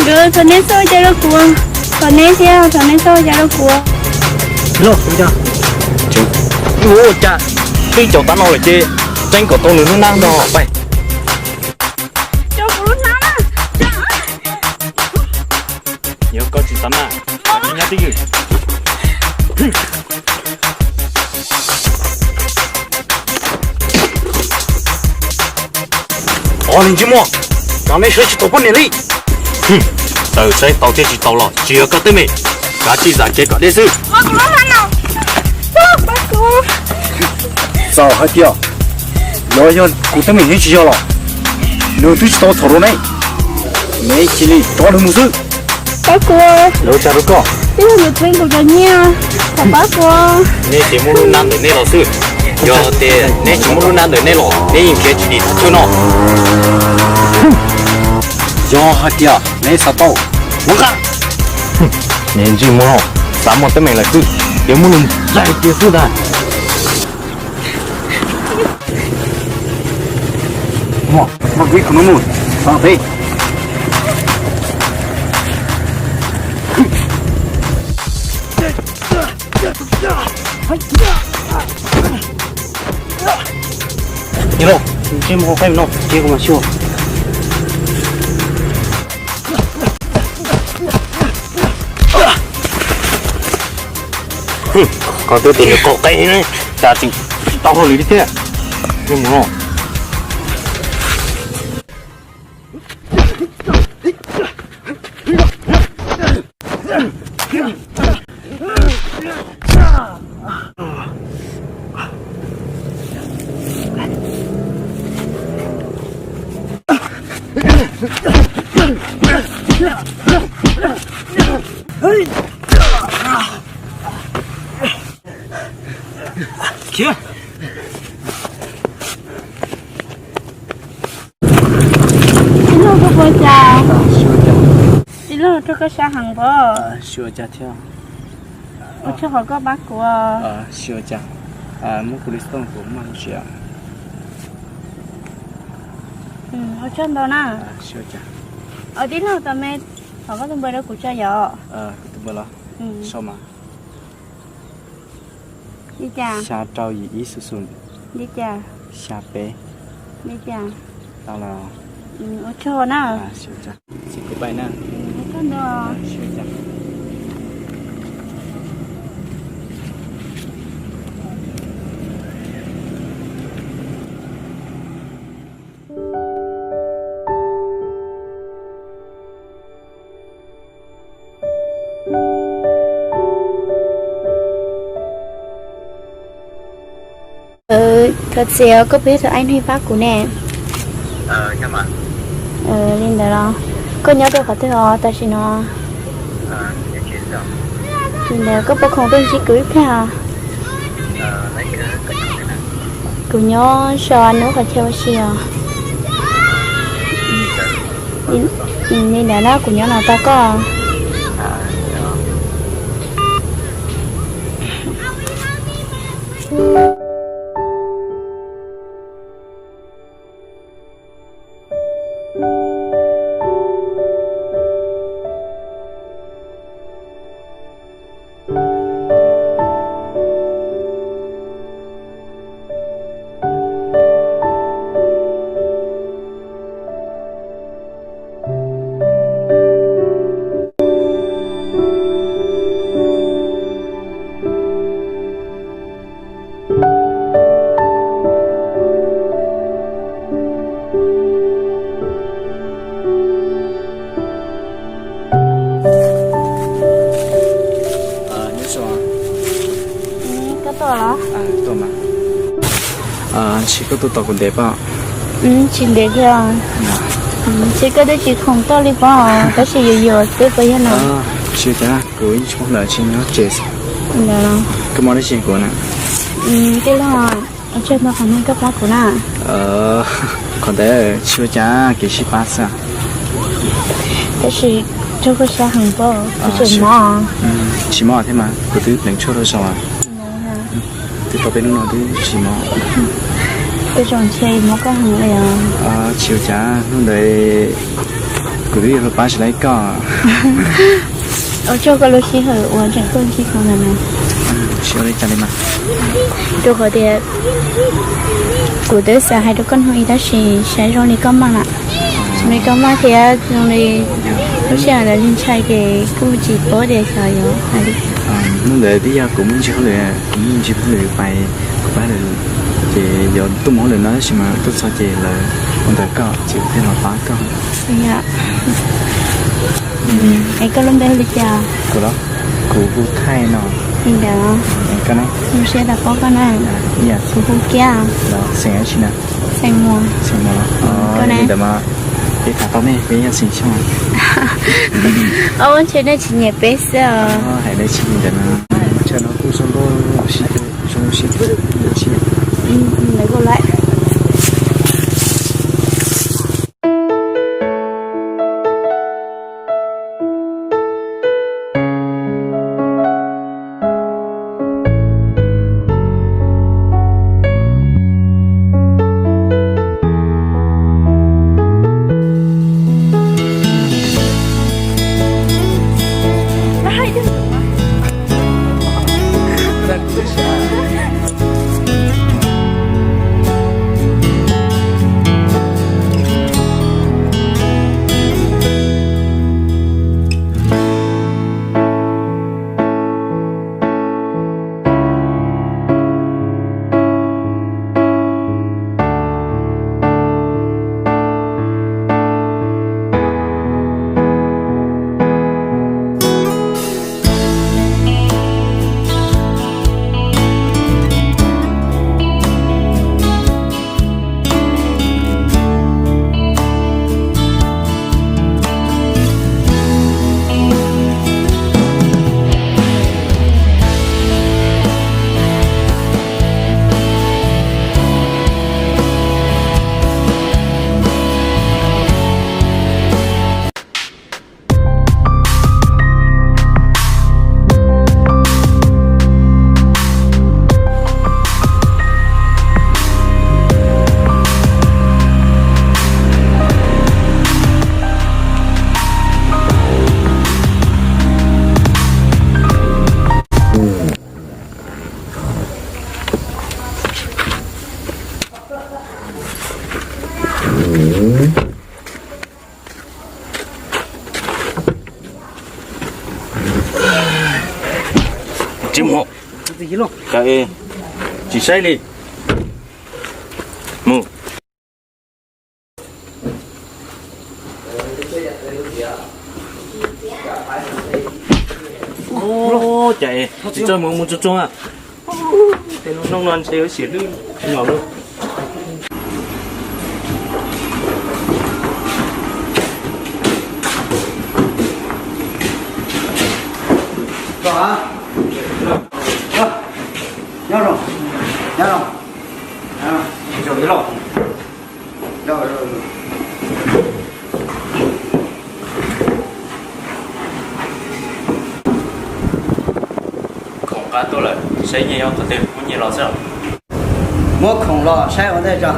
Thov neb xauj ua cas rau kuv, thov neb thiab, thov neb xauj ua cas rau kuv. Ua cas peb caum tav no lawm ces tseeb kom tau nws lub hnab no pais. Yog koj tsis xav maj, nyob twj ywm. Os, ntsej muag, neb saib tsis taus poj niam li. Txawm saib tau thiab tsis tau los tsis yog koj teeb meem, kav tsij zam kev kom deb xwb. Txawm hais tias yog kuv teeb meem neb tsis yog los nws twb tsis tau txhaum rau neb, neb cia li rov nws mus xwb. Pab kuv, lawv ua cas rau koj? Twb yog nws qhia kuv cov nyiaj, thov pab kuv. Neb tias muab lub hnab ntawm neb los xwb. Yog tias neb tsis muab lub hnab ntawm neb los neb yeej khiav tsis dim thaj chaw no. Yog hais tias neb xav tau, ua nqa. Neb ntsej muag, xav muaj teeb meem lawm xwb, yuav muab nws txais kiag xwb ntag. Yog los, ntsej muag, qab no ces kuv mam xyuas. Koj twb tias nws qaug qe ne, cas tseem tsis tau hauj lwm li thiab. Ntsej muag no. Khiav. Tij laug, koj puas cas? Tij laug, rau koj sab heev pob. Ua tsaug qhov koj pab kuv. Muab kuv lub xov tooj kuv maj ntsia. Ua tsaug ntau na. Tij laug, tos me thov koj tus npawb rau kuv tso yom. Kuv tus npawb los? Sau mas. Li cas? Xya rau yim ib xu xu. Li cas? Xya peb. Li cas? Tau los? Ua tsaug na. Txiv kuv pais na. Ua tsaug ntau. Thov txim os, koj puas yog tus aib neeg pab kuv ne? Li ntawd los koj nyob rau qhov twg os tam sim no? Li ntawd koj puas khoom tuaj ntsib kuv ib pliag os? Kuv nyob saum hnub qhov chaw ua si os. Li ntawd na, kuv nyob no tos koj. Koj tuaj los? Tuaj mas. Ntshe koj tuaj tos kuv ntev pob? Tsis ntev thiab. Ntshe koj twb tsis khoom tuaj li pob, tab sis yuav yuav xwb puas yog no? Tsis ua cas, kuv ib tsoom lawm tsis nyob tsev xwb. Koj muaj dab tsi kuv na? Tij laug, ua tsaug ntau qhov no koj pab kuv na. Qhov ntawd tsis ua cas, kev sib pab xwb. Tab sis raug koj sab heev pob, kuv tseem mob. Tsis mob thiab mas, kuv twb pleev tshuaj rau zaum. Twb tau peb hnub no twb tsis mob. Tej zaum ntshe mob koj heev li os. Tsis ua cas, hnub ntawd Kuv twb yuav los pab tsis tau koj. Ua tsaug koj lub sij hawm uas tseem tuaj ntsib kuv ntawm no. Tsis ua li cas li mas. Rau qhov tias kuv twb xav hais rau koj hnub ib tab sis saib zoo li koj maj lawm. Zoo li koj maj thiab zoo li lub sij hawm ntawd ntshai ces kuj tsis paub tias xyov yuav hais li. Hnub ntawd twb yog kuv muaj ntsis hauj lwm, kuv muaj ntsis hauj lwm pais kuv pab lawm, ces yuav tuaj mus hauj lwm no tab sis mas tuaj txog ces lawv ua ntawm koj ces kuv thiaj los pab koj. Es koj lub npe hu li cas? Kuv los? Kuv hu Thaij no. Li ntawd. Es koj ne? Zoo siab tau paub koj na. Kuv hu Kiab. Xeem dab tsi na? Xeem Muas. Xeem Muas los? Koj ne? Li ntawd mas peb tham tau nej peb yog xeem Xyooj. Ob, ntshe nej tsis nyiam peb xwb os. Hais dab tsi li ntawd no. Tsam no kuj zoo nkauj, zoo siab, zoo siab, zoo siab. Lawv kuj lawm. Tsis saib li. Mus. Ub, cas tsis tso mus mus tsuag tsuag. Noj no ntshe yuav xiam lwj nyom lawm. Nyob zoo, nyob zoo. Khoom qab tuaj lawm, saib nyiaj nyob qhov twg muab nyiaj los xwb. Muab khoom los saib ua ntej tso.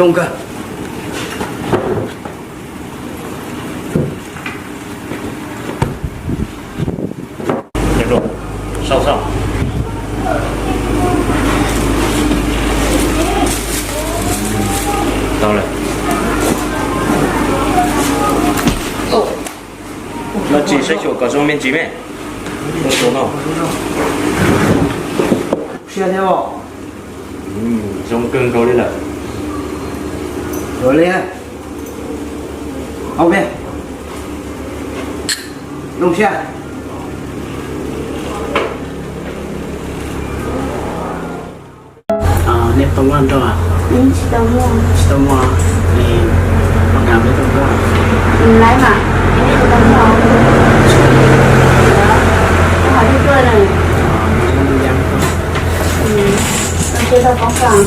Zoo kawg. Sau sau. Tau lawm. Los tsis saib xyuas kom zoo me ntsis me. Zoo xyuas no. Siab thiab os. Zoo kawg nkaus li lawm. Ua li. Au me. Zoo siab. Nej tau muaj nroj? Tsis tau muaj. Tsis tau muaj li. Pom nkaus peb tau muaj. Lawv mas, tsis tau muaj. Qhov twg tuaj na? Tsis tau pom nkaus.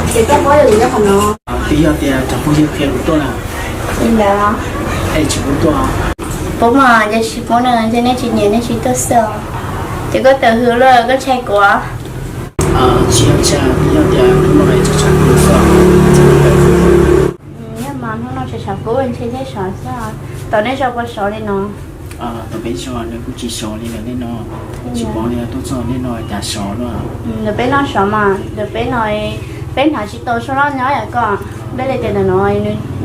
Ces koj paub yog kuv nyob qhov no. Twb yog tias cov phooj ywg qhia kuv tuaj na. Li ntawd los? Es tsis pub tuaj. Pub mas ces tsis pub na, ces nej tsis nyiam nej tsis tuaj xwb os. Ces koj tawm hws lawm koj ntshai kuv? Tsis yog, tsis yog tias hnub no tseem tshav kub xwb, txhob tawm hws. Yog mas hnub no tseem tshav kub ntshe thiaj sov xwb. Tom nej zos puas sov li no? Tom peb zos nws kuj tsis sov li lawm nej no. Tsis paub li tuaj txog nej no cas sov luaj. Ntawm peb no sov mas, ntawm peb no peb hnav tsis tau soj loj nyob yom koj. Peb li tias ntawm no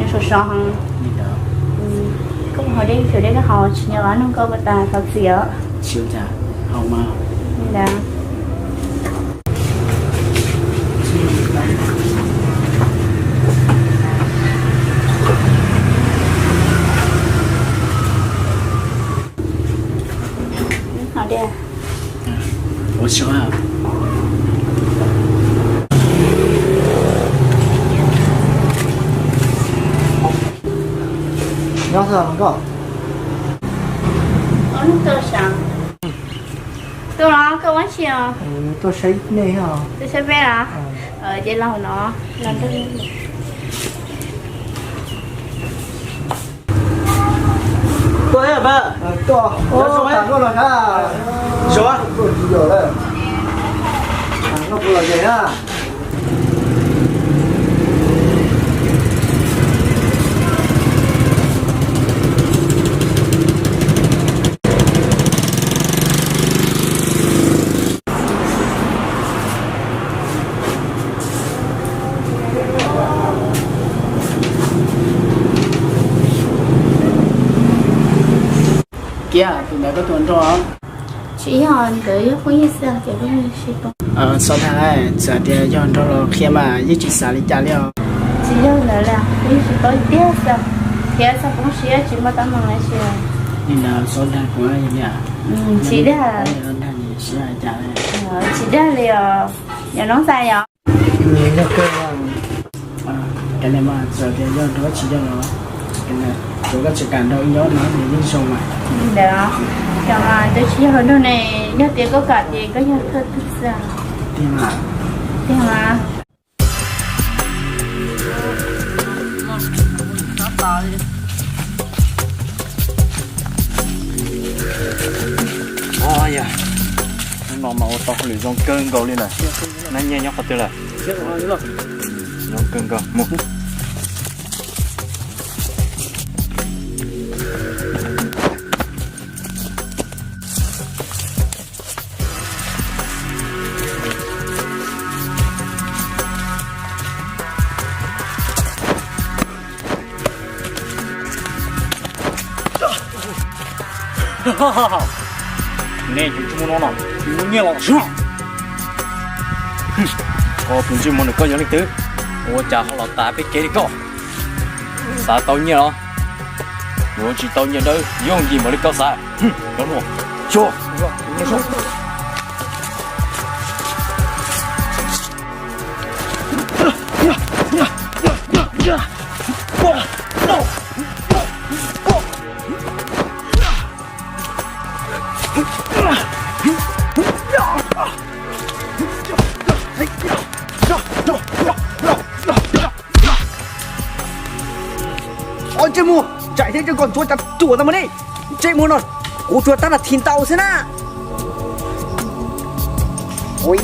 nws sov sov heev. Koj mus haus dej, xyuas dej koj haus tsis nyob nug koj puas tas thov txim os. Tsis ua cas, haus mas. Li ntawd. Haus dej. Ua tsaug. Nyob zoo koj. Tuaj los koj ua tsi os? Tuaj saib nej os. Tuaj saib peb los? Ces los no, los nrog. Tuaj, tuaj, tuaj, tuaj, tuaj, tuaj, tuaj, tuaj, tuaj, tuaj. Kiab, tus ntawd koj tus nrog? Tsis yog, ntawd yog phooj ywg xwb ces peb yeej sib paub. Xov dag, txawm tias yog nrog los qhia mas yeej tsis xav li cas li os. Tsis yog ntawd li, peb yeej sib paub tiag xwb, thiab txog poob siab tsis muaj teeb meem dab tsi. Li ntawd xov dag kuv li. Tsis dag. Tsis dag li os, yog noob xav yog. Cov niag mas txawm tias yog nrog koj tsis yog los, tsuav koj tsis kam nrog wb nyob no nws yeej zoo mas. Ntawd, cov mas twb tsis yog hluas nraug ne, yog tias koj kam ces koj yog thawj tug xwb. Tiag mas. Tiag mas. Hnub no mas ua tau hauj lwm zoo kawg nkaus li lawm. Nab Nyiaj nyob qhov twg lawm? Zoo kawg nkaus mus. Nej tus ntsej muag no no, tus muaj nyiaj los zoo. Koj tus ntsej muag no koj yog leej twg? Ua cas ho los tas peb kev li koj? Xav tau nyiaj los? Yuav tsis tau nyiaj dawb yooj yim npaum li koj xav. Oj, ntsej muag, ntsais thiab ntsej koj ntsuav cas ruam tau mas ne. Ntsej muag no, kuv tsuas tab nas this ntau xwb na. Ui,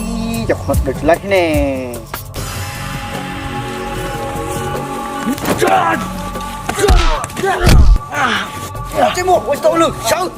cov qhov dawm tsis laib thiab ne. Ntsej muag, ua tsis tau lwm sawv.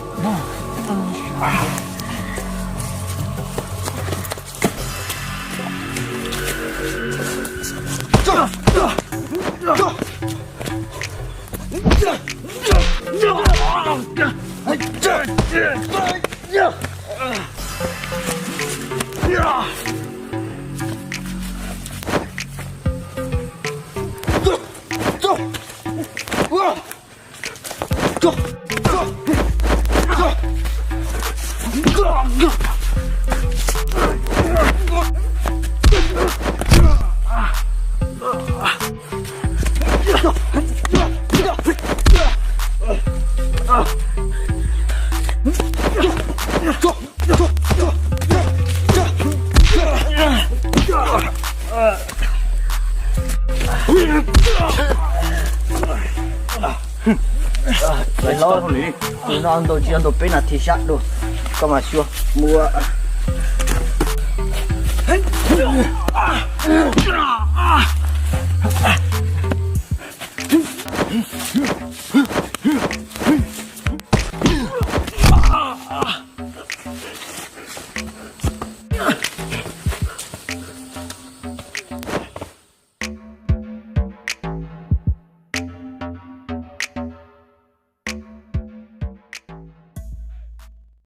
Tus no ntau tsis yog ntau peb nas this sab dua, koj mas xyuas mus.